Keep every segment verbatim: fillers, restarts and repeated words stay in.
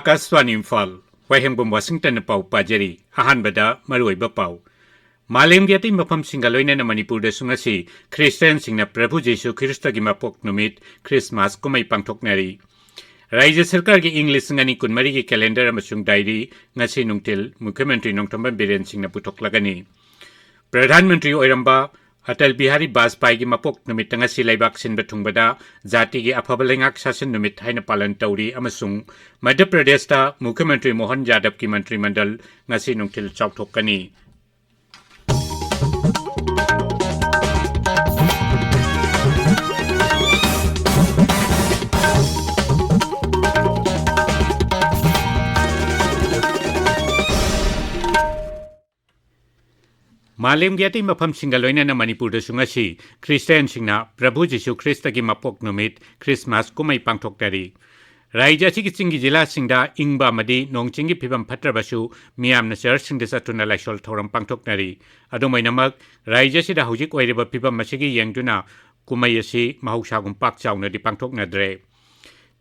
ꯑꯀꯥꯁꯕꯥꯅꯤ ꯏꯝꯐꯥꯜ, ꯋꯥꯍꯦꯡꯕꯝ ꯋꯥꯁꯤꯡꯇꯟꯅ ꯄꯥꯎ ꯄꯥꯖꯔꯤ꯫ ꯑꯍꯥꯟꯕꯗ ꯃꯔꯨꯑꯣꯏꯕ ꯄꯥꯎ꯫ ꯃꯥꯂꯦꯝꯒꯤ ꯑꯇꯩ ꯃꯐꯝꯁꯤꯡꯒ ꯂꯣꯏꯅꯅ ꯃꯅꯤꯄꯨꯔꯗꯁꯨ ꯉꯁꯤ ꯈ꯭ꯔꯤꯁꯇꯤꯌꯥꯟꯁꯤꯡꯅ ꯄ꯭ꯔꯚꯨ ꯖꯤꯁꯨ ꯈ꯭ꯔꯤꯁꯇꯒꯤ ꯃꯄꯣꯛ ꯅꯨꯃꯤꯠ, ꯈ꯭ꯔꯤꯁꯃꯥꯁ ꯀꯨꯝꯍꯩ ꯄꯥꯡꯊꯣꯛꯅꯔꯤ꯫ ꯔꯥꯖ꯭ꯌ ꯁꯔꯀꯥꯔꯒꯤ ꯏꯪ ꯂꯤꯁꯤꯡ ꯑꯅꯤ ꯀꯨꯟꯃꯔꯤꯒꯤ ꯀꯦꯂꯦꯟꯗꯔ ꯑꯃꯁꯨꯡ ꯗꯥꯏꯔꯤ ꯉꯁꯤ ꯅꯨꯡꯊꯤꯜ ꯃꯨꯈ꯭ꯌꯃꯟꯇ꯭ꯔꯤ ꯅꯣꯡꯊꯣꯝꯕꯝ ꯕꯤꯔꯦꯟ ꯁꯤꯡꯅ ꯄꯨꯊꯣꯛꯂꯒꯅꯤ꯫ ꯄ꯭ꯔꯙꯥꯟ ꯃꯟꯇ꯭ꯔꯤ ꯑꯣꯏꯔꯝꯕ ꯑꯇꯜ ꯕꯤꯍꯥꯔꯤ ꯕꯥꯖꯄꯥꯏꯒꯤ ꯃꯄꯣꯛ ꯅꯨꯃꯤꯠꯇ ꯉꯁꯤ ꯂꯩꯕꯥꯛ ꯁꯤꯟꯕ ꯊꯨꯡꯕꯗ ꯖꯥꯇꯤꯒꯤ ꯑꯐꯕ ꯂꯩꯉꯥꯛ ꯁꯥꯁꯟ ꯅꯨꯃꯤꯠ ꯍꯥꯏꯅ ꯄꯥꯂꯟ ꯇꯧꯔꯤ ꯑꯃꯁꯨꯡ ꯃꯙ꯭ꯌ ꯄ꯭ꯔꯗꯦꯁꯇ ꯃꯨꯈ꯭ꯌꯃꯟꯇ꯭ꯔꯤ ꯃꯣꯍꯟ ꯌꯥꯗꯕꯀꯤ ꯃꯟꯇ꯭ꯔꯤ ꯃꯟꯗꯜ ꯉꯁꯤ ꯅꯨꯡꯊꯤꯜ ꯆꯥꯎꯊꯣꯛꯀꯅꯤ꯫ ꯃꯥꯂꯦꯝꯒꯤ ꯑꯇꯩ ꯃꯐꯝꯁꯤꯡꯒ ꯂꯣꯏꯅꯅ ꯃꯅꯤꯄꯨꯔꯗꯁꯨ ꯉꯁꯤ ꯈ꯭ꯔꯤꯁꯇꯤꯌꯥꯟꯁꯤꯡꯅ ꯄ꯭ꯔꯚꯨ ꯖꯤꯁꯨ ꯈ꯭ꯔꯤꯁꯇꯒꯤ ꯃꯄꯣꯛ ꯅꯨꯃꯤꯠ, ꯈ꯭ꯔꯤꯁꯃꯥꯁ ꯀꯨꯝꯍꯩ ꯄꯥꯡꯊꯣꯛꯅꯔꯤ꯫ ꯔꯥꯖ꯭ꯌ ꯑꯁꯤꯒꯤ ꯆꯤꯡꯒꯤ ꯖꯤꯂꯥꯁꯤꯡꯗ ꯏꯪꯕ ꯑꯃꯗꯤ ꯅꯣꯡ ꯆꯤꯡꯒꯤ ꯐꯤꯕꯝ ꯐꯠꯇ꯭ꯔꯕꯁꯨ ꯃꯤꯌꯥꯝꯅ ꯆꯔꯆꯁꯤꯡꯗ ꯆꯠꯇꯨꯅ ꯂꯥꯏꯁꯣꯜ ꯊꯧꯔꯝ ꯄꯥꯡꯊꯣꯛꯅꯔꯤ꯫ ꯑꯗꯨꯝ ꯑꯣꯏꯅꯃꯛ, ꯔꯥꯖ꯭ꯌ ꯑꯁꯤꯗ ꯍꯧꯖꯤꯛ ꯑꯣꯏꯔꯤꯕ ꯐꯤꯕꯝ ꯑꯁꯤꯒꯤ ꯌꯦꯡꯗꯨꯅ ꯀꯨꯝꯍꯩ ꯑꯁꯤ ꯃꯍꯧꯁꯥꯒꯨꯝ ꯄꯥꯛ ꯆꯥꯎꯅꯗꯤ ꯄꯥꯡꯊꯣꯛꯅꯗ꯭ꯔꯦ꯫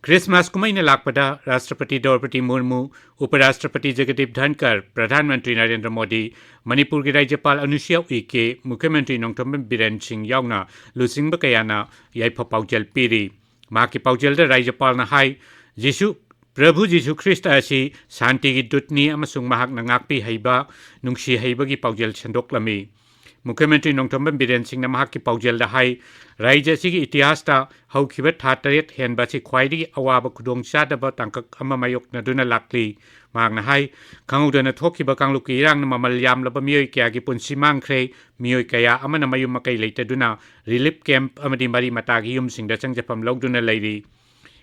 ꯈ꯭ꯔꯤꯁꯃꯥꯁ ꯀꯨꯝꯍꯩꯅ ꯂꯥꯛꯄꯗ ꯔꯥꯁꯇ꯭ꯔꯄꯇꯤ ꯗ꯭ꯔꯧꯄꯗꯤ ꯃꯨꯔꯃꯨ, ꯎꯄ ꯔꯥꯁꯇ꯭ꯔꯄꯇꯤ ꯖꯒꯗꯤꯞ ꯙꯟꯀꯔ, ꯄ꯭ꯔꯙꯥꯟ ꯃꯟꯇ꯭ꯔꯤ ꯅꯔꯦꯟꯗ꯭ꯔ ꯃꯣꯗꯤ, ꯃꯅꯤꯄꯨꯔꯒꯤ ꯔꯥꯖ꯭ꯌꯄꯥꯜ ꯑꯅꯨꯁꯨꯏꯌꯥ ꯎꯏꯀꯦ, ꯃꯨꯈ꯭ꯌꯃꯟꯇ꯭ꯔꯤ ꯅꯣꯡꯊꯣꯝꯕꯝ ꯕꯤꯔꯦꯟ ꯁꯤꯡ ꯌꯥꯎꯅ ꯂꯨꯆꯤꯡꯕ ꯀꯌꯥꯅ ꯌꯥꯏꯐ ꯄꯥꯎꯖꯦꯜ ꯄꯤꯔꯤ꯫ ꯃꯍꯥꯛꯀꯤ ꯄꯥꯎꯖꯦꯜꯗ ꯔꯥꯖ꯭ꯌꯄꯥꯜꯅ ꯍꯥꯏ, ꯖꯤꯁꯨ, ꯄ꯭ꯔꯚꯨ ꯖꯤꯁꯨ ꯈ꯭ꯔꯤꯁꯇ ꯑꯁꯤ ꯁꯥꯟꯇꯤꯒꯤ ꯗꯨꯠꯅꯤ ꯑꯃꯁꯨꯡ ꯃꯍꯥꯛꯅ ꯉꯥꯛꯄꯤ ꯍꯩꯕ, ꯅꯨꯡꯁꯤ ꯍꯩꯕꯒꯤ ꯄꯥꯎꯖꯦꯜ ꯁꯟꯗꯣꯛꯂꯝꯃꯤ꯫ ꯃꯨꯈ꯭ꯌꯃꯟꯇ꯭ꯔꯤ ꯅꯣꯡꯊꯣꯝꯕꯝ ꯕꯤꯔꯦꯟ ꯁꯤꯡꯅ ꯃꯍꯥꯛꯀꯤ ꯄꯥꯎꯖꯦꯜꯗ ꯍꯥꯏ, ꯔꯥꯖ꯭ꯌ ꯑꯁꯤꯒꯤ ꯏꯇꯤꯍꯥꯁꯇ ꯍꯧꯈꯤꯕ ꯊꯥ ꯇꯔꯦꯠ ꯍꯦꯟꯕ ꯑꯁꯤ ꯈ꯭ꯋꯥꯏꯗꯒꯤ ꯑꯋꯥꯕ ꯈꯨꯗꯣꯡꯆꯥꯗꯕ ꯇꯥꯡꯀꯛ ꯑꯃ ꯃꯥꯌꯣꯛꯅꯗꯨꯅ ꯂꯥꯛꯂꯤ꯫ ꯃꯍꯥꯛꯅ ꯍꯥꯏ, ꯈꯪꯍꯧꯗꯅ ꯊꯣꯛꯈꯤꯕ ꯀꯥꯡꯂꯨꯞꯀꯤ ꯏꯔꯥꯡꯅ ꯃꯃꯜ ꯌꯥꯝꯂꯕ ꯃꯤꯑꯣꯏ ꯀꯌꯥꯒꯤ ꯄꯨꯟꯁꯤ ꯃꯥꯡꯈ꯭ꯔꯦ, ꯃꯤꯑꯣꯏ ꯀꯌꯥ ꯑꯃꯅ ꯃꯌꯨꯝ ꯃꯀꯩ ꯂꯩꯇꯗꯨꯅ ꯔꯤꯂꯤꯐ ꯀꯦꯝꯞ ꯑꯃꯗꯤ ꯃꯔꯤ ꯃꯇꯥꯒꯤ ꯌꯨꯝꯁꯤꯡꯗ ꯆꯪꯖꯐꯝ ꯂꯧꯗꯨꯅ ꯂꯩꯔꯤ꯫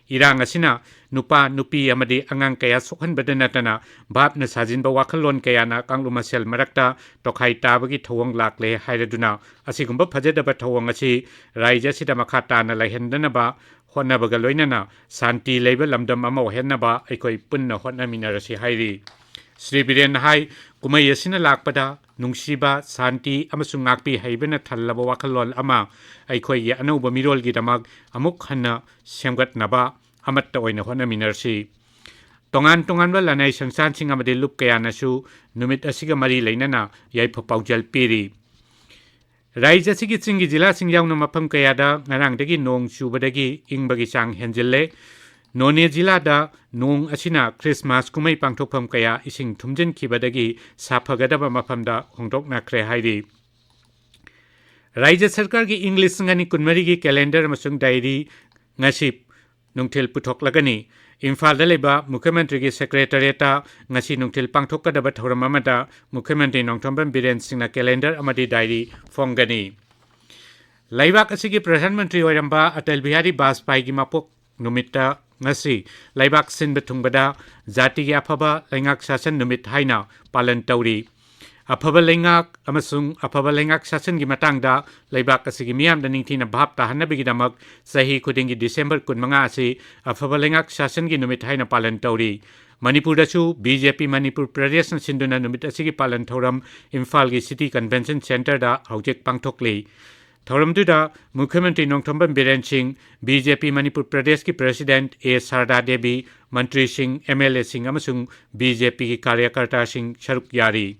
ꯏꯔꯥꯡ ꯑꯁꯤꯅ ꯅꯨꯄꯥ, ꯅꯨꯄꯤ ꯑꯃꯗꯤ ꯑꯉꯥꯡ ꯀꯌꯥ ꯁꯣꯛꯍꯟꯕꯗ ꯅꯠꯇꯅ ꯚꯥꯞꯅ ꯁꯥꯖꯤꯟꯕ ꯋꯥꯈꯜꯂꯣꯟ ꯀꯌꯥꯅ ꯀꯥꯡꯂꯨꯞ ꯃꯁꯦꯜ ꯃꯔꯛꯇ ꯇꯣꯈꯥꯏ ꯇꯥꯕꯒꯤ ꯊꯧꯑꯣꯡ ꯂꯥꯛꯂꯦ ꯍꯥꯏꯔꯗꯨꯅ ꯑꯁꯤꯒꯨꯝꯕ ꯐꯖꯗꯕ ꯊꯧꯑꯣꯡ ꯑꯁꯤ ꯔꯥꯖ꯭ꯌ ꯑꯁꯤꯗ ꯃꯈꯥ ꯇꯥꯅ ꯂꯩꯍꯟꯗꯅꯕ ꯍꯣꯠꯅꯕꯒ ꯂꯣꯏꯅꯅ ꯁꯥꯟꯇꯤ ꯂꯩꯕ ꯂꯝꯗꯝ ꯑꯃ ꯑꯣꯏꯍꯟꯅꯕ ꯑꯩꯈꯣꯏ ꯄꯨꯟꯅ ꯍꯣꯠꯅꯃꯤꯟꯅꯔꯁꯤ ꯍꯥꯏꯔꯤ꯫ ꯁ꯭ꯔꯤ ꯕꯤꯔꯦꯟꯅ ꯍꯥꯏ, ꯀꯨꯝꯍꯩ ꯑꯁꯤꯅ ꯂꯥꯛꯄꯗ ꯅꯨꯡꯁꯤꯕ, ꯁꯥꯟꯇꯤ ꯑꯃꯁꯨꯡ ꯉꯥꯛꯄꯤ ꯍꯩꯕꯅ ꯊꯜꯂꯕ ꯋꯥꯈꯜꯂꯣꯟ ꯑꯃ ꯑꯩꯈꯣꯏꯒꯤ ꯑꯅꯧꯕ ꯃꯤꯔꯣꯜꯒꯤꯗꯃꯛ ꯑꯃꯨꯛ ꯍꯟꯅ ꯁꯦꯝꯒꯠꯅꯕ ꯑꯃꯠꯇ ꯑꯣꯏꯅ ꯍꯣꯠꯅꯃꯤꯟꯅꯔꯁꯤ꯫ ꯇꯣꯉꯥꯟ ꯇꯣꯉꯥꯟꯕ ꯂꯅꯥꯏ ꯁꯪꯁꯊꯥꯟꯁꯤꯡ ꯑꯃꯗꯤ ꯂꯨꯞ ꯀꯌꯥꯅꯁꯨ ꯅꯨꯃꯤꯠ ꯑꯁꯤꯒ ꯃꯔꯤ ꯂꯩꯅꯅ ꯌꯥꯏꯐ ꯄꯥꯎꯖꯦꯜ ꯄꯤꯔꯤ꯫ ꯔꯥꯏꯖ꯭ꯌ ꯑꯁꯤꯒꯤ ꯆꯤꯡꯒꯤ ꯖꯤꯂꯥꯁꯤꯡ ꯌꯥꯎꯅ ꯃꯐꯝ ꯀꯌꯥꯗ ꯉꯔꯥꯡꯗꯒꯤ ꯅꯣꯡ ꯆꯨꯕꯗꯒꯤ ꯏꯪꯕꯒꯤ ꯆꯥꯡ ꯍꯦꯟꯖꯤꯜꯂꯦ꯫ ꯅꯣꯅꯦ ꯖꯤꯂꯥꯗ ꯅꯣꯡ ꯑꯁꯤꯅ ꯈ꯭ꯔꯤꯁꯃꯥꯁ ꯀꯨꯝꯍꯩ ꯄꯥꯡꯊꯣꯛꯐꯝ ꯀꯌꯥ ꯏꯁꯤꯡ ꯊꯨꯝꯖꯤꯟꯈꯤꯕꯗꯒꯤ ꯁꯥꯐꯒꯗꯕ ꯃꯐꯝꯗ ꯍꯣꯡꯗꯣꯛꯅꯈ꯭ꯔꯦ ꯍꯥꯏꯔꯤ꯫ ꯔꯥꯏꯖ꯭ꯌ ꯁꯔꯀꯥꯔꯒꯤ ꯏꯪ ꯂꯤꯁꯤꯡ ꯑꯅꯤ ꯀꯨꯟꯃꯔꯤꯒꯤ ꯀꯦꯂꯦꯟꯗꯔ ꯑꯃꯁꯨꯡ ꯗꯥꯏꯔꯤ ꯉꯁꯤ ꯅꯨꯡꯊꯤꯜ ꯄꯨꯊꯣꯛꯂꯒꯅꯤ꯫ ꯏꯝꯐꯥꯜꯗ ꯂꯩꯕ ꯃꯨꯈ꯭ꯌ ꯃꯟꯇ꯭ꯔꯤꯒꯤ ꯁꯦꯀ꯭ꯔꯦꯇꯔꯤꯌꯦꯠꯇ ꯉꯁꯤ ꯅꯨꯡꯊꯤꯜ ꯄꯥꯡꯊꯣꯛꯀꯗꯕ ꯊꯧꯔꯝ ꯑꯃꯗ ꯃꯨꯈ꯭ꯌ ꯃꯟꯇ꯭ꯔꯤ ꯅꯣꯡꯊꯣꯝꯕꯝ ꯕꯤꯔꯦꯟ ꯁꯤꯡꯅ ꯀꯦꯂꯦꯟꯗꯔ ꯑꯃꯗꯤ ꯗꯥꯏꯔꯤ ꯐꯣꯡꯒꯅꯤ꯫ ꯂꯩꯕꯥꯛ ꯑꯁꯤꯒꯤ ꯄ꯭ꯔꯙꯥꯟ ꯃꯟꯇ꯭ꯔꯤ ꯑꯣꯏꯔꯝꯕ ꯑꯇꯜ ꯕꯤꯍꯥꯔꯤ ꯕꯥꯖꯄꯥꯏꯒꯤ ꯃꯄꯣꯛ ꯅꯨꯃꯤꯠꯇ ꯉꯁꯤ ꯂꯩꯕꯥꯛ ꯁꯤꯟꯕ ꯊꯨꯡꯕꯗ ꯖꯥꯇꯤꯒꯤ ꯑꯐꯕ ꯂꯩꯉꯥꯛ ꯁꯥꯁꯟ ꯅꯨꯃꯤꯠ ꯍꯥꯏꯅ ꯄꯥꯂꯟ ꯇꯧꯔꯤ꯫ ꯑꯐꯕ ꯂꯩꯉꯥꯛ ꯑꯃꯁꯨꯡ ꯑꯐꯕ ꯂꯩꯉꯥꯛ ꯁꯥꯁꯟꯒꯤ ꯃꯇꯥꯡꯗ ꯂꯩꯕꯥꯛ ꯑꯁꯤꯒꯤ ꯃꯤꯌꯥꯝꯗ ꯅꯤꯡꯊꯤꯅ ꯚꯥꯞ ꯇꯥꯍꯟꯅꯕꯒꯤꯗꯃꯛ ꯆꯍꯤ ꯈꯨꯗꯤꯡꯒꯤ ꯗꯤꯁꯦꯝꯕꯔ ꯀꯨꯟꯃꯉꯥ ꯑꯁꯤ ꯑꯐꯕ ꯂꯩꯉꯥꯛ ꯁꯥꯁꯟꯒꯤ ꯅꯨꯃꯤꯠ ꯍꯥꯏꯅ ꯄꯥꯂꯟ ꯇꯧꯔꯤ꯫ ꯃꯅꯤꯄꯨꯔꯗꯁꯨ ꯕꯤ ꯖꯦ ꯄꯤ ꯃꯅꯤꯄꯨꯔ ꯄ꯭ꯔꯗꯦꯁꯅ ꯁꯤꯟꯗꯨꯅ ꯅꯨꯃꯤꯠ ꯑꯁꯤꯒꯤ ꯄꯥꯂꯟ ꯊꯧꯔꯝ ꯏꯝꯐꯥꯜꯒꯤ ꯁꯤꯇꯤ ꯀꯟꯚꯦꯟꯁꯟ ꯁꯦꯟꯇꯔꯗ ꯍꯧꯖꯤꯛ ꯄꯥꯡꯊꯣꯛꯂꯤ꯫ ꯊꯧꯔꯝꯗꯨꯗ ꯃꯨꯈ꯭ꯌ ꯃꯟꯇ꯭ꯔꯤ ꯅꯣꯡꯊꯣꯝꯕꯝ ꯕꯤꯔꯦꯟ ꯁꯤꯡ, ꯕꯤ ꯖꯦ ꯄꯤ ꯃꯅꯤꯄꯨꯔ ꯄ꯭ꯔꯗꯦꯁꯀꯤ ꯄ꯭ꯔꯦꯁꯤꯗꯦꯟꯠ ꯑꯦ ꯁꯥꯔꯗꯥ ꯗꯦꯕꯤ, ꯃꯟꯇ꯭ꯔꯤꯁꯤꯡ, ꯑꯦꯝ ꯑꯦꯜ ꯑꯦꯁꯤꯡ ꯑꯃꯁꯨꯡ ꯕꯤ ꯖꯦ ꯄꯤꯒꯤ ꯀꯥꯔꯌꯀꯔꯇꯥꯁꯤꯡ ꯁꯔꯨꯛ ꯌꯥꯔꯤ꯫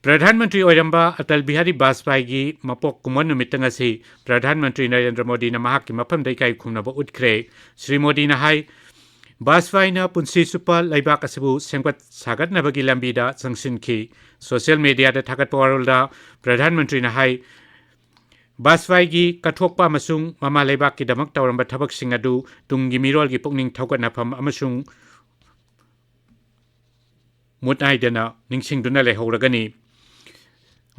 ꯄ꯭ꯔꯙꯥꯟ ꯃꯟꯇ꯭ꯔꯤ ꯑꯣꯏꯔꯝꯕ ꯑꯇꯜ ꯕꯤꯍꯥꯔꯤ ꯕꯥꯖꯄꯥꯏꯒꯤ ꯃꯄꯣꯛ ꯀꯨꯝꯑꯣꯟ ꯅꯨꯃꯤꯠꯇ ꯉꯁꯤ ꯄ꯭ꯔꯙꯥꯟ ꯃꯟꯇ꯭ꯔꯤ ꯅꯔꯦꯟꯗ꯭ꯔ ꯃꯣꯗꯤꯅ ꯃꯍꯥꯛꯀꯤ ꯃꯐꯝꯗ ꯏꯀꯥꯏ ꯈꯨꯝꯅꯕ ꯎꯠꯈ꯭ꯔꯦ꯫ ꯁ꯭ꯔꯤ ꯃꯣꯗꯤꯅ ꯍꯥꯏ, ꯕꯥꯖꯄꯥꯏꯅ ꯄꯨꯟꯁꯤ ꯆꯨꯞꯄ ꯂꯩꯕꯥꯛ ꯑꯁꯤꯕꯨ ꯁꯦꯝꯒꯠ ꯁꯥꯒꯠꯅꯕꯒꯤ ꯂꯝꯕꯤꯗ ꯆꯪꯁꯤꯟꯈꯤ꯫ ꯁꯣꯁꯤꯌꯦꯜ ꯃꯤꯗꯤꯌꯥꯗ ꯊꯥꯒꯠꯄ ꯋꯥꯔꯣꯜꯗ ꯄ꯭ꯔꯙꯥꯟ ꯃꯟꯇ꯭ꯔꯤꯅ ꯍꯥꯏ, ꯕꯥꯖꯄꯥꯏꯒꯤ ꯀꯠꯊꯣꯛꯄ ꯑꯃꯁꯨꯡ ꯃꯃꯥ ꯂꯩꯕꯥꯛꯀꯤꯗꯃꯛ ꯇꯧꯔꯝꯕ ꯊꯕꯛꯁꯤꯡ ꯑꯗꯨ ꯇꯨꯡꯒꯤ ꯃꯤꯔꯣꯜꯒꯤ ꯄꯨꯛꯅꯤꯡ ꯊꯧꯒꯠꯅꯐꯝ ꯑꯃꯁꯨꯡ ꯃꯨꯠ ꯅꯥꯏꯗꯅ ꯅꯤꯡꯁꯤꯡꯗꯨꯅ ꯂꯩꯍꯧꯔꯒꯅꯤ꯫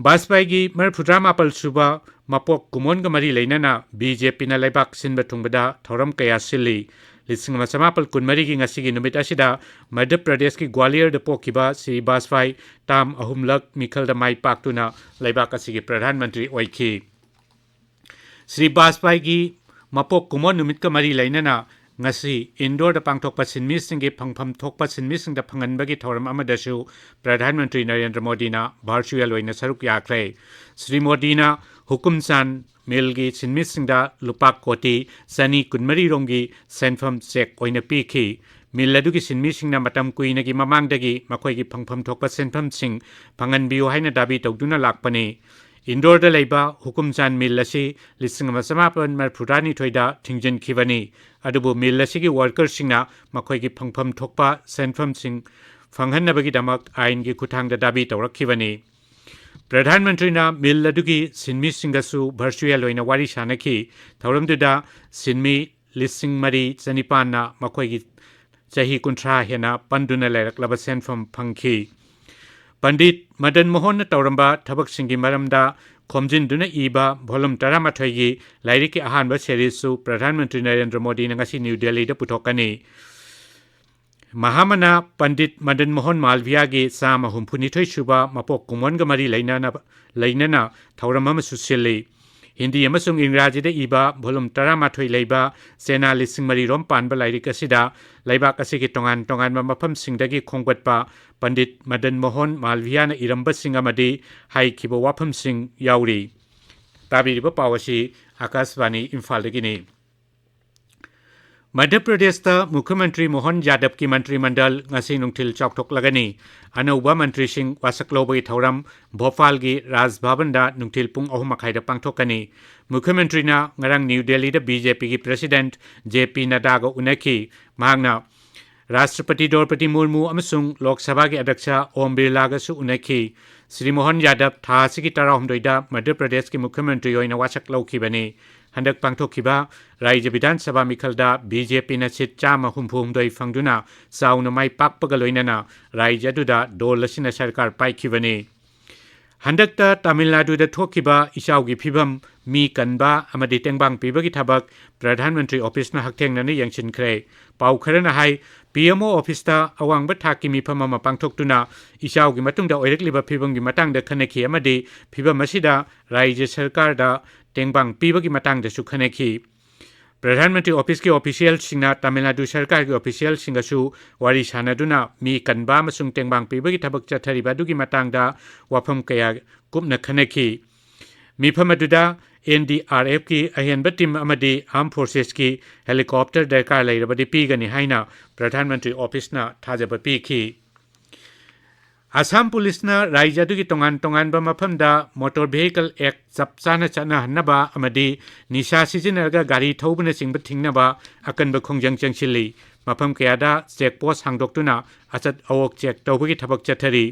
ꯕꯥꯖꯄꯥꯏꯒꯤ ꯃꯔꯤꯐꯨꯇꯔꯥ ꯃꯥꯄꯜ ꯁꯨꯕ ꯃꯄꯣꯛ ꯀꯨꯝꯑꯣꯟꯒ ꯃꯔꯤ ꯂꯩꯅꯅ ꯕꯤ ꯖꯦ ꯄꯤꯅ ꯂꯩꯕꯥꯛ ꯁꯤꯟꯕ ꯊꯨꯡꯕꯗ ꯊꯧꯔꯝ ꯀꯌꯥ ꯁꯤꯜꯂꯤ꯫ ꯂꯤꯁꯤꯡ ꯑꯃ ꯆꯃꯥꯄꯜ ꯀꯨꯟꯃꯔꯤꯒꯤ ꯉꯁꯤꯒꯤ ꯅꯨꯃꯤꯠ ꯑꯁꯤꯗ ꯃꯙ꯭ꯌ ꯄ꯭ꯔꯗꯦꯁꯀꯤ ꯒ꯭ꯋꯥꯂꯤꯌꯔꯗ ꯄꯣꯛꯈꯤꯕ ꯁ꯭ꯔꯤ ꯕꯥꯖꯄꯥꯏ ꯇꯥꯝ ꯑꯍꯨꯝꯂꯛ ꯃꯤꯈꯜꯗ ꯃꯥꯏ ꯄꯥꯛꯇꯨꯅ ꯂꯩꯕꯥꯛ ꯑꯁꯤꯒꯤ ꯄ꯭ꯔꯙꯥꯟ ꯃꯟꯇ꯭ꯔꯤ ꯑꯣꯏꯈꯤ꯫ ꯁ꯭ꯔꯤ ꯕꯥꯖꯄꯥꯏꯒꯤ ꯃꯄꯣꯛ ꯀꯨꯝꯑꯣꯟ ꯅꯨꯃꯤꯠꯀ ꯃꯔꯤ ꯂꯩꯅꯅ ꯉꯁꯤ ꯏꯟꯗꯣꯔꯗ ꯄꯥꯡꯊꯣꯛꯄ ꯁꯤꯟꯃꯤꯁꯤꯡꯒꯤ ꯐꯪꯐꯝ ꯊꯣꯛꯄ ꯁꯤꯟꯃꯤꯁꯤꯡꯗ ꯐꯪꯍꯟꯕꯒꯤ ꯊꯧꯔꯝ ꯑꯃꯗꯁꯨ ꯄ꯭ꯔꯙꯥꯟ ꯃꯟꯇ꯭ꯔꯤ ꯅꯔꯦꯟꯗ꯭ꯔ ꯃꯣꯗꯤꯅ ꯚꯔꯆꯨꯑꯦꯜ ꯑꯣꯏꯅ ꯁꯔꯨꯛ ꯌꯥꯈ꯭ꯔꯦ꯫ ꯁ꯭ꯔꯤ ꯃꯣꯗꯤꯅ ꯍꯨꯀꯨꯝꯆꯥꯟ ꯃꯤꯜꯒꯤ ꯁꯤꯟꯃꯤꯁꯤꯡꯗ ꯂꯨꯄꯥ ꯀꯣꯇꯤ ꯆꯅꯤ ꯀꯨꯟꯃꯔꯤ ꯔꯣꯝꯒꯤ ꯁꯦꯟꯐꯝ ꯆꯦꯛ ꯑꯣꯏꯅ ꯄꯤꯈꯤ꯫ ꯃꯤꯜ ꯑꯗꯨꯒꯤ ꯁꯤꯟꯃꯤꯁꯤꯡꯅ ꯃꯇꯝ ꯀꯨꯏꯅꯒꯤ ꯃꯃꯥꯡꯗꯒꯤ ꯃꯈꯣꯏꯒꯤ ꯐꯪꯐꯝ ꯊꯣꯛꯄ ꯁꯦꯟꯐꯝꯁꯤꯡ ꯐꯪꯍꯟꯕꯤꯌꯨ ꯍꯥꯏꯅ ꯗꯥꯕꯤ ꯇꯧꯗꯨꯅ ꯂꯥꯛꯄꯅꯤ꯫ ꯏꯟꯗꯣꯔꯗ ꯂꯩꯕ ꯍꯨꯀꯨꯝꯆꯥꯟ ꯃꯤꯜ ꯑꯁꯤ ꯂꯤꯁꯤꯡ ꯑꯃ ꯆꯃꯥꯄꯟ ꯃꯔꯤꯐꯨꯇꯔꯥꯅꯤꯊꯣꯏꯗ ꯊꯤꯡꯖꯤꯟꯈꯤꯕꯅꯤ꯫ ꯑꯗꯨꯕꯨ ꯃꯤꯜ ꯑꯁꯤꯒꯤ ꯋꯥꯔꯀꯔꯁꯤꯡꯅ ꯃꯈꯣꯏꯒꯤ ꯐꯪꯐꯝ ꯊꯣꯛꯄ ꯁꯦꯟꯐꯝꯁꯤꯡ ꯐꯪꯍꯟꯅꯕꯒꯤꯗꯃꯛ ꯑꯥꯏꯟꯒꯤ ꯈꯨꯠꯊꯥꯡꯗ ꯗꯥꯕꯤ ꯇꯧꯔꯛꯈꯤꯕꯅꯤ꯫ ꯄ꯭ꯔꯙꯥꯟ ꯃꯟꯇ꯭ꯔꯤꯅ ꯃꯤꯜ ꯑꯗꯨꯒꯤ ꯁꯤꯟꯃꯤꯁꯤꯡꯒꯁꯨ ꯚꯔꯆꯨꯑꯦꯜ ꯑꯣꯏꯅ ꯋꯥꯔꯤ ꯁꯥꯅꯈꯤ꯫ ꯊꯧꯔꯝꯗꯨꯗ ꯁꯤꯟꯃꯤ ꯂꯤꯁꯤꯡ ꯃꯔꯤ ꯆꯅꯤꯄꯥꯟꯅ ꯃꯈꯣꯏꯒꯤ ꯆꯍꯤ ꯀꯨꯟꯊ꯭ꯔꯥ ꯍꯦꯟꯅ ꯄꯟꯗꯨꯅ ꯂꯩꯔꯛꯂꯕ ꯁꯦꯟꯐꯝ ꯐꯪꯈꯤ꯫ ꯄꯟꯗꯤꯠ ꯃꯗꯟ ꯃꯣꯍꯟꯅ ꯇꯧꯔꯝꯕ ꯊꯕꯛꯁꯤꯡꯒꯤ ꯃꯔꯝꯗ ꯈꯣꯝꯖꯤꯟꯗꯨꯅ ꯏꯕ volume ꯇꯔꯥꯃꯥꯊꯣꯏꯒꯤ ꯂꯥꯏꯔꯤꯛꯀꯤ ꯑꯍꯥꯟꯕ ꯁꯦꯔꯤꯁꯁꯨ ꯄ꯭ꯔꯙꯥꯟ ꯃꯟꯇ꯭ꯔꯤ ꯅꯔꯦꯟꯗ꯭ꯔ ꯃꯣꯗꯤꯅ ꯉꯁꯤ ꯅ꯭ꯌꯨ ꯗꯦꯜꯂꯤꯗ ꯄꯨꯊꯣꯛꯀꯅꯤ꯫ ꯃꯍꯥꯃꯅꯥ ꯄꯟꯗꯤꯠ ꯃꯗꯟ ꯃꯣꯍꯟ ꯃꯥꯜꯚꯤꯌꯥꯒꯤ ꯆꯥꯝꯃ ꯍꯨꯝꯐꯨꯅꯤꯊꯣꯏ ꯁꯨꯕ ꯃꯄꯣꯛ ꯀꯨꯝꯑꯣꯟꯒ ꯃꯔꯤ ꯂꯩꯅꯅ, ꯂꯩꯅꯅ ꯊꯧꯔꯝ ꯑꯃꯁꯨ ꯁꯤꯜꯂꯤ꯫ ꯍꯤꯟꯗꯤ ꯑꯃꯁꯨꯡ ꯏꯪꯒ꯭ꯔꯥꯖꯤꯗ ꯏꯕ volume ꯇꯔꯥꯃꯥꯊꯣꯏ ꯂꯩꯕ ꯆꯦꯅꯥ ꯂꯤꯁꯤꯡ ꯃꯔꯤ ꯔꯣꯝ ꯄꯥꯟꯕ ꯂꯥꯏꯔꯤꯛ ꯑꯁꯤꯗ ꯂꯩꯕꯥꯛ ꯑꯁꯤꯒꯤ ꯇꯣꯉꯥꯟ ꯇꯣꯉꯥꯟꯕ ꯃꯐꯝꯁꯤꯡꯗꯒꯤ ꯈꯣꯝꯒꯠꯄ ꯄꯟꯗꯤꯠ ꯃꯗꯟ ꯃꯣꯍꯟ ꯃꯥꯜꯚꯤꯌꯥꯅ ꯏꯔꯝꯕꯁꯤꯡ ꯑꯃꯗꯤ ꯍꯥꯏꯈꯤꯕ ꯋꯥꯐꯝꯁꯤꯡ ꯌꯥꯎꯔꯤ꯫ ꯇꯥꯕꯤꯔꯤꯕ ꯄꯥꯎ ꯑꯁꯤ ꯑꯀꯥꯁꯕꯥꯅꯤ ꯏꯝꯐꯥꯜꯗꯒꯤꯅꯤ꯫ ꯃꯙ꯭ꯌ ꯄ꯭ꯔꯗꯦꯁꯇ ꯃꯨꯈ꯭ꯌ ꯃꯟꯇ꯭ꯔꯤ ꯃꯣꯍꯟ ꯌꯥꯗꯕꯀꯤ ꯃꯟꯇ꯭ꯔꯤ ꯃꯟꯗꯜ ꯉꯁꯤ ꯅꯨꯡꯊꯤꯜ ꯆꯥꯎꯊꯣꯛꯂꯒꯅꯤ꯫ ꯑꯅꯧꯕ ꯃꯟꯇ꯭ꯔꯤꯁꯤꯡ ꯋꯥꯁꯛ ꯂꯧꯕꯒꯤ ꯊꯧꯔꯝ ꯚꯣꯄꯥꯜꯒꯤ ꯔꯥꯖ ꯚꯕꯟꯗ ꯅꯨꯡꯊꯤꯜ ꯄꯨꯡ ꯑꯍꯨꯝ ꯃꯈꯥꯏꯗ ꯄꯥꯡꯊꯣꯛꯀꯅꯤ꯫ ꯃꯨꯈ꯭ꯌ ꯃꯟꯇ꯭ꯔꯤꯅ ꯉꯔꯥꯡ ꯅ꯭ꯌꯨ ꯗꯦꯜꯂꯤꯗ ꯕꯤ ꯖꯦ ꯄꯤꯒꯤ ꯄ꯭ꯔꯦꯁꯤꯗꯦꯟꯠ ꯖꯦ ꯄꯤ ꯅꯗꯥꯒ ꯎꯅꯈꯤ꯫ ꯃꯍꯥꯛꯅ ꯔꯥꯁꯇ꯭ꯔꯄꯇꯤ ꯗ꯭ꯔꯧꯄꯗꯤ ꯃꯨꯔꯃꯨ ꯑꯃꯁꯨꯡ ꯂꯣꯛ ꯁꯚꯥꯒꯤ ꯑꯗ꯭ꯌꯛꯁ ꯑꯣꯝ ꯕꯤꯔꯂꯥꯒꯁꯨ ꯎꯅꯈꯤ꯫ ꯁ꯭ꯔꯤ ꯃꯣꯍꯟ ꯌꯥꯗꯕ ꯊꯥ ꯑꯁꯤꯒꯤ ꯇꯔꯥꯍꯨꯝꯗꯣꯏꯗ ꯃꯙ꯭ꯌ ꯄ꯭ꯔꯗꯦꯁꯀꯤ ꯃꯨꯈ꯭ꯌ ꯃꯟꯇ꯭ꯔꯤ ꯑꯣꯏꯅ ꯋꯥꯁꯛ ꯂꯧꯈꯤꯕꯅꯤ꯫ ꯍꯟꯗꯛ ꯄꯥꯡꯊꯣꯛꯈꯤꯕ ꯔꯥꯖ꯭ꯌ ꯕꯤꯙꯥꯟ ꯁꯚꯥ ꯃꯤꯈꯜꯗ ꯕꯤ ꯖꯦ ꯄꯤꯅ ꯁꯤꯠ ꯆꯥꯝꯃ ꯍꯨꯝꯐꯨ ꯍꯨꯝꯗꯣꯏ ꯐꯪꯗꯨꯅ ꯆꯥꯎꯅ ꯃꯥꯏ ꯄꯥꯛꯄꯒ ꯂꯣꯏꯅꯅ ꯔꯥꯖ꯭ꯌ ꯑꯗꯨꯗ ꯗꯣꯜ ꯑꯁꯤꯅ ꯁꯔꯀꯥꯔ ꯄꯥꯏꯈꯤꯕꯅꯤ꯫ ꯍꯟꯗꯛꯇ ꯇꯥꯃꯤꯜ ꯅꯥꯗꯨꯗ ꯊꯣꯛꯈꯤꯕ ꯏꯆꯥꯎꯒꯤ ꯐꯤꯚꯝ, ꯃꯤ ꯀꯟꯕ ꯑꯃꯗꯤ ꯇꯦꯡꯕꯥꯡ ꯄꯤꯕꯒꯤ ꯊꯕꯛ ꯄ꯭ꯔꯙꯥꯟ ꯃꯟꯇ꯭ꯔꯤ ꯑꯣꯐꯤꯁꯅ ꯍꯛꯊꯦꯡꯅꯅ ꯌꯦꯡꯁꯤꯟꯈ꯭ꯔꯦ꯫ ꯄꯥꯎ ꯈꯔꯅ ꯍꯥꯏ, ꯄꯤ ꯑꯦꯝ ꯑꯣ ꯑꯣꯐꯤꯁꯇ ꯑꯋꯥꯡꯕ ꯊꯥꯛꯀꯤ ꯃꯤꯐꯝ ꯑꯃ ꯄꯥꯡꯊꯣꯛꯇꯨꯅ ꯏꯆꯥꯎꯒꯤ ꯃꯇꯨꯡꯗ ꯑꯣꯏꯔꯛꯂꯤꯕ ꯐꯤꯚꯝꯒꯤ ꯃꯇꯥꯡꯗ ꯈꯟꯅꯈꯤ ꯑꯃꯗꯤ ꯐꯤꯚꯝ ꯑꯁꯤꯗ ꯔꯥꯖ꯭ꯌ ꯁꯔꯀꯥꯔꯗ ꯇꯦꯡꯕꯥꯡ ꯄꯤꯕꯒꯤ ꯃꯇꯥꯡꯗꯁꯨ ꯈꯟꯅꯈꯤ꯫ ꯄ꯭ꯔꯙꯥꯟ ꯃꯟꯇ꯭ꯔꯤ ꯑꯣꯐꯤꯁꯀꯤ ꯑꯣꯐꯤꯁꯤꯌꯦꯜꯁꯤꯡꯅ ꯇꯥꯃꯤꯜ ꯅꯥꯗꯨ ꯁꯔꯀꯥꯔꯒꯤ ꯑꯣꯐꯤꯁꯤꯌꯦꯜꯁꯤꯡꯒꯁꯨ ꯋꯥꯔꯤ ꯁꯥꯅꯗꯨꯅ ꯃꯤ ꯀꯟꯕ ꯑꯃꯁꯨꯡ ꯇꯦꯡꯕꯥꯡ ꯄꯤꯕꯒꯤ ꯊꯕꯛ ꯆꯠꯊꯔꯤꯕ ꯑꯗꯨꯒꯤ ꯃꯇꯥꯡꯗ ꯋꯥꯐꯝ ꯀꯌꯥ ꯀꯨꯞꯅ ꯈꯟꯅꯈꯤ꯫ ꯃꯤꯐꯝ ꯑꯗꯨꯗ ꯑꯦꯟ ꯗꯤ ꯑꯥꯔ ꯑꯦꯐꯀꯤ ꯑꯍꯦꯟꯕ ꯇꯤꯝ ꯑꯃꯗꯤ ꯑꯥꯔꯝ ꯐꯣꯔꯁꯦꯁꯀꯤ ꯍꯦꯂꯤꯀꯣꯞꯇꯔ ꯗꯔꯀꯥꯔ ꯂꯩꯔꯕꯗꯤ ꯄꯤꯒꯅꯤ ꯍꯥꯏꯅ ꯄ꯭ꯔꯙꯥꯟ ꯃꯟꯇ꯭ꯔꯤ ꯑꯣꯐꯤꯁꯅ ꯊꯥꯖꯕ ꯄꯤꯈꯤ꯫ ꯑꯁꯥꯝ ꯄꯨꯂꯤꯁꯅ ꯔꯥꯖ꯭ꯌ ꯑꯗꯨꯒꯤ ꯇꯣꯉꯥꯟ ꯇꯣꯉꯥꯟꯕ ꯃꯐꯝꯗ ꯃꯣꯇꯣꯔ ꯚꯦꯍꯤꯀꯜ ꯑꯦꯛ ꯆꯞ ꯆꯥꯅ ꯆꯠꯅꯍꯟꯅꯕ ꯑꯃꯗꯤ ꯅꯤꯁꯥ ꯁꯤꯖꯤꯟꯅꯔꯒ ꯒꯥꯔꯤ ꯊꯧꯕꯅꯆꯤꯡꯕ ꯊꯤꯡꯅꯕ ꯑꯀꯟꯕ ꯈꯣꯡꯖꯪ ꯆꯪꯁꯤꯜꯂꯤ꯫ ꯃꯐꯝ ꯀꯌꯥꯗ ꯆꯦꯛ ꯄꯣꯁ ꯍꯥꯡꯗꯣꯛꯇꯨꯅ ꯑꯆꯠ ꯑꯋꯣꯛ ꯆꯦꯛ ꯇꯧꯕꯒꯤ ꯊꯕꯛ ꯆꯠꯊꯔꯤ꯫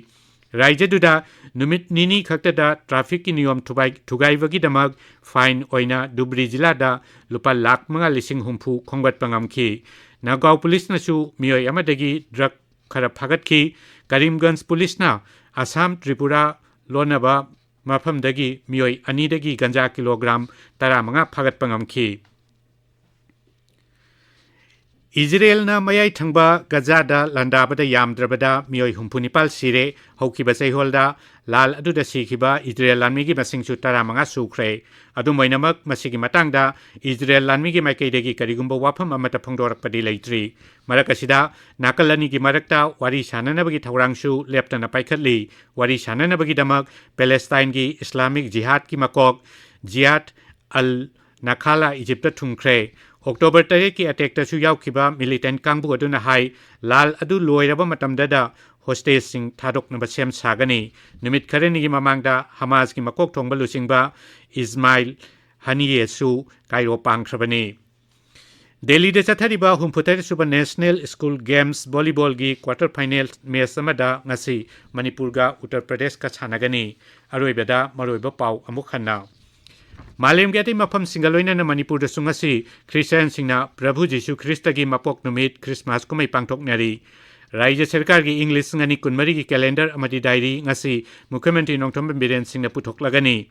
ꯔꯥꯖ꯭ꯌꯗꯨꯗ ꯅꯨꯃꯤꯠ ꯅꯤꯅꯤ ꯈꯛꯇꯗ ꯇ꯭ꯔꯥꯐꯤꯛꯀꯤ ꯅꯤꯌꯣꯝ ꯊꯨꯒꯥꯏ-, ꯊꯨꯒꯥꯏꯕꯒꯤꯗꯃꯛ ꯐꯥꯏꯟ ꯑꯣꯏꯅ ꯙꯨꯕ꯭ꯔꯤ ꯖꯤꯂꯥꯗ ꯂꯨꯄꯥ ꯂꯥꯈ ꯃꯉꯥ ꯂꯤꯁꯤꯡ ꯍꯨꯝꯐꯨ ꯈꯣꯝꯒꯠꯄ ꯉꯝꯈꯤ꯫ ꯅꯒꯥꯎ ꯄꯨꯂꯤꯁꯅꯁꯨ ꯃꯤꯑꯣꯏ ꯑꯃꯗꯒꯤ ꯗ꯭ꯔꯒ ꯈꯔ ꯐꯥꯒꯠꯈꯤ꯫ ꯀꯔꯤꯝꯒꯟꯖ ꯄꯨꯂꯤꯁꯅ ꯑꯁꯥꯝ ꯇ꯭ꯔꯤꯄꯨꯔꯥ ꯂꯣꯟꯅꯕ ꯃꯐꯝꯗꯒꯤ ꯃꯤꯑꯣꯏ ꯑꯅꯤꯗꯒꯤ ꯒꯟꯖꯥ ꯀꯤꯂꯣꯒ꯭ꯔꯥꯝ ꯇꯔꯥꯃꯉꯥ ꯐꯥꯒꯠꯄ ꯉꯝꯈꯤ꯫ ꯏꯖꯔꯦꯜꯅ ꯃꯌꯥꯏ ꯊꯪꯕ ꯒꯖꯥꯗ ꯂꯥꯟꯗꯥꯕꯗ ꯌꯥꯝꯗ꯭ꯔꯕꯗ ꯃꯤꯑꯣꯏ ꯍꯨꯝꯐꯨ ꯅꯤꯄꯥꯜ ꯁꯤꯔꯦ꯫ ꯍꯧꯈꯤꯕ ꯆꯌꯣꯜꯗ ꯂꯥꯜ ꯑꯗꯨꯗ ꯁꯤꯈꯤꯕ ꯏꯖꯔꯦꯜ ꯂꯥꯟꯃꯤꯒꯤ ꯃꯁꯤꯡꯁꯨ ꯇꯔꯥꯃꯉꯥ ꯁꯨꯈ꯭ꯔꯦ꯫ ꯑꯗꯨꯝ ꯑꯣꯏꯅꯃꯛ, ꯃꯁꯤꯒꯤ ꯃꯇꯥꯡꯗ ꯏꯖꯔꯦꯜ ꯂꯥꯟꯃꯤꯒꯤ ꯃꯥꯏꯀꯩꯗꯒꯤ ꯀꯔꯤꯒꯨꯝꯕ ꯋꯥꯐꯝ ꯑꯃꯠꯇ ꯐꯣꯡꯗꯣꯔꯛꯄꯗꯤ ꯂꯩꯇ꯭ꯔꯤ꯫ ꯃꯔꯛ ꯑꯁꯤꯗ, ꯅꯥꯀꯜ ꯑꯅꯤꯒꯤ ꯃꯔꯛꯇ ꯋꯥꯔꯤ ꯁꯥꯅꯅꯕꯒꯤ ꯊꯧꯔꯥꯡꯁꯨ ꯂꯦꯞꯇꯅ ꯄꯥꯏꯈꯠꯂꯤ꯫ ꯋꯥꯔꯤ ꯁꯥꯅꯅꯕꯒꯤꯗꯃꯛ ꯄꯦꯂꯦꯁꯇꯥꯏꯟꯒꯤ ꯏꯁꯂꯥꯃꯤꯛ ꯖꯤꯍꯥꯗꯀꯤ ꯃꯀꯣꯛ ꯖꯤꯌꯥꯗ ꯑꯜ ꯅꯈꯥꯂꯥ ꯏꯖꯤꯞꯇ ꯊꯨꯡꯈ꯭ꯔꯦ꯫ ꯑꯣꯛꯇꯣꯕꯔ ꯇꯔꯦꯠꯀꯤ ꯑꯦꯇꯦꯛꯇꯁꯨ ꯌꯥꯎꯈꯤꯕ ꯃꯤꯂꯤꯇꯦꯟ ꯀꯥꯡꯕꯨ ꯑꯗꯨꯅ ꯍꯥꯏ, ꯂꯥꯜ ꯑꯗꯨ ꯂꯣꯏꯔꯕ ꯃꯇꯝꯗꯗ ꯍꯣꯁꯇꯦꯖꯁꯤꯡ ꯊꯥꯗꯣꯛꯅꯕ ꯁꯦꯝ ꯁꯥꯒꯅꯤ꯫ ꯅꯨꯃꯤꯠ ꯈꯔꯅꯤꯒꯤ ꯃꯃꯥꯡꯗ ꯍꯃꯥꯁꯀꯤ ꯃꯀꯣꯛ ꯊꯣꯡꯕ ꯂꯨꯆꯤꯡꯕ ꯏꯁꯃꯥꯏꯜ ꯍꯅꯤꯌꯦꯁꯨ ꯀꯥꯏꯔꯣ ꯄꯥꯡꯈ꯭ꯔꯕꯅꯤ꯫ ꯗꯦꯜꯂꯤꯗ ꯆꯠꯊꯔꯤꯕ ꯍꯨꯝꯐꯨꯇꯔꯦꯠ ꯁꯨꯕ ꯅꯦꯁꯅꯦꯜ ꯁ꯭ꯀꯨꯜ ꯒꯦꯝꯁ ꯚꯣꯂꯤꯕꯣꯜꯒꯤ ꯀ꯭ꯋꯥꯔꯇꯔ ꯐꯥꯏꯅꯦꯜ ꯃꯦꯆ ꯑꯃꯗ ꯉꯁꯤ ꯃꯅꯤꯄꯨꯔꯒ ꯎꯠꯇꯔ ꯄ꯭ꯔꯗꯦꯁꯀ ꯁꯥꯟꯅꯒꯅꯤ꯫ ꯑꯔꯣꯏꯕꯗ ꯃꯔꯨꯑꯣꯏꯕ ꯄꯥꯎ ꯑꯃꯨꯛ ꯍꯟꯅ꯫ ꯃꯥꯂꯦꯝꯒꯤ ꯑꯇꯩ ꯃꯐꯝꯁꯤꯡꯒ ꯂꯣꯏꯅꯅ ꯃꯅꯤꯄꯨꯔꯗꯁꯨ ꯉꯁꯤ ꯈ꯭ꯔꯤꯁꯇꯤꯌꯥꯟꯁꯤꯡꯅ ꯄ꯭ꯔꯚꯨ ꯖꯤꯁꯨ ꯈ꯭ꯔꯤꯁꯇꯒꯤ ꯃꯄꯣꯛ ꯅꯨꯃꯤꯠ ꯈ꯭ꯔꯤꯁꯃꯥꯁ ꯀꯨꯝꯍꯩ ꯄꯥꯡꯊꯣꯛꯅꯔꯤ꯫ ꯔꯥꯖ꯭ꯌ ꯁꯔꯀꯥꯔꯒꯤ ꯏꯪ ꯂꯤꯁꯤꯡ ꯑꯅꯤ ꯀꯨꯟꯃꯔꯤꯒꯤ ꯀꯦꯂꯦꯟꯗꯔ ꯑꯃꯗꯤ ꯗꯥꯏꯔꯤ ꯉꯁꯤ ꯃꯨꯈ꯭ꯌꯃꯟꯇ꯭ꯔꯤ ꯅꯣꯡꯊꯣꯝꯕꯝ ꯕꯤꯔꯦꯟ ꯁꯤꯡꯅ ꯄꯨꯊꯣꯛꯂꯒꯅꯤ꯫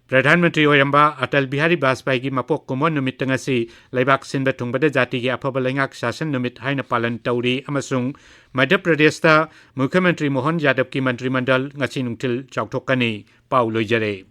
ꯄ꯭ꯔꯙꯥꯟ ꯃꯟꯇ꯭ꯔꯤ ꯑꯣꯏꯔꯝꯕ ꯑꯇꯜ ꯕꯤꯍꯥꯔꯤ ꯕꯥꯖꯄꯥꯏꯒꯤ ꯃꯄꯣꯛ ꯀꯨꯝꯑꯣꯟ ꯅꯨꯃꯤꯠꯇ ꯉꯁꯤ ꯂꯩꯕꯥꯛ ꯁꯤꯟꯕ ꯊꯨꯡꯕꯗ ꯖꯥꯇꯤꯒꯤ ꯑꯐꯕ ꯂꯩꯉꯥꯛ ꯁꯥꯁꯟ ꯅꯨꯃꯤꯠ ꯍꯥꯏꯅ ꯄꯥꯂꯟ ꯇꯧꯔꯤ ꯑꯃꯁꯨꯡ ꯃꯙ꯭ꯌ ꯄ꯭ꯔꯗꯦꯁꯇ ꯃꯨꯈ꯭ꯌꯃꯟꯇ꯭ꯔꯤ ꯃꯣꯍꯟ ꯌꯥꯗꯕꯀꯤ ꯃꯟꯇ꯭ꯔꯤꯃꯟꯗꯜ ꯉꯁꯤ ꯅꯨꯡꯊꯤꯜ ꯆꯥꯎꯊꯣꯛꯀꯅꯤ꯫ ꯄꯥꯎ ꯂꯣꯏꯖꯔꯦ꯫